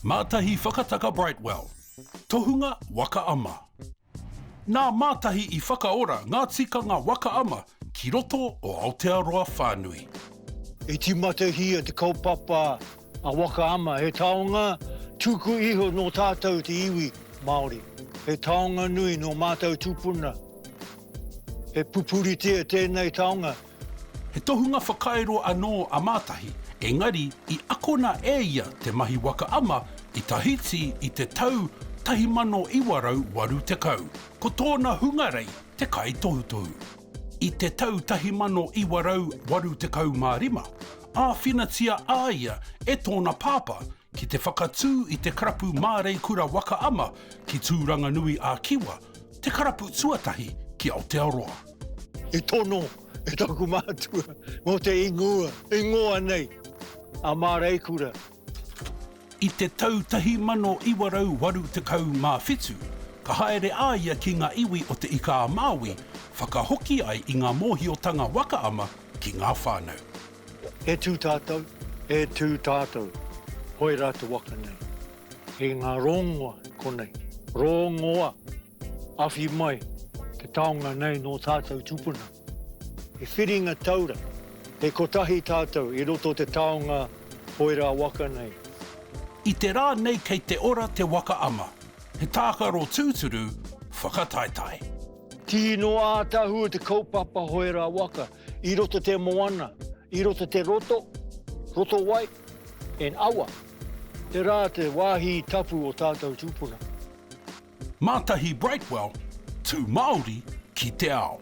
Mātahi Whakataka Brightwell, Tohunga Waka Ama. Nā Mātahi i whakaora ngā tikanga waka ama ki roto o Aotearoa whānui. I tīmatahia te kaupapa a Waka Ama, he taonga tuku iho nō tātou te iwi Māori. He taonga nui nō mātou tūpuna. He pupuritia tēnei taonga. He tohunga whakairo anō a Mātahi, engari i akona e ia te mahi waka ama i Tahiti i te tau 1980. Ko tōna hungarei te kaitohutohu. I te tau 1985, āwhinatia a ia e tōna pāpā ki te whakatū i te karapu māreikura waka ama ki Tūranganui-a-Kiwa, te karapu tuatahi ki Aotearoa. I tono e taku matua mo te ingoa, ingoa nei a Māreikura. I te tau 1987, ka haere a ia ki ngā iwi o Te Ika-a-Māui, whakahoki ai i ngā mōhiotanga waka ama ki ngā whānau. E tū tātou, e tū tātou, hoe rā te waka nei. Kei ngā rongoa konei, rongoa. Awhi mai te taonga nei nō tātou tupuna. He whiringa taura, he kotahi tātou i roto te taonga hoera waka nei. I te rā nei kei te ora te waka ama, he tākaro tūturu whakataetae. Tino ātahua te kaupapa hoera waka i roto te moana, i roto te roto, roto wai, and awa. Tērā te wāhi tapu o tātou tupuna. Mātahi Brightwell, tū Māori ki te ao.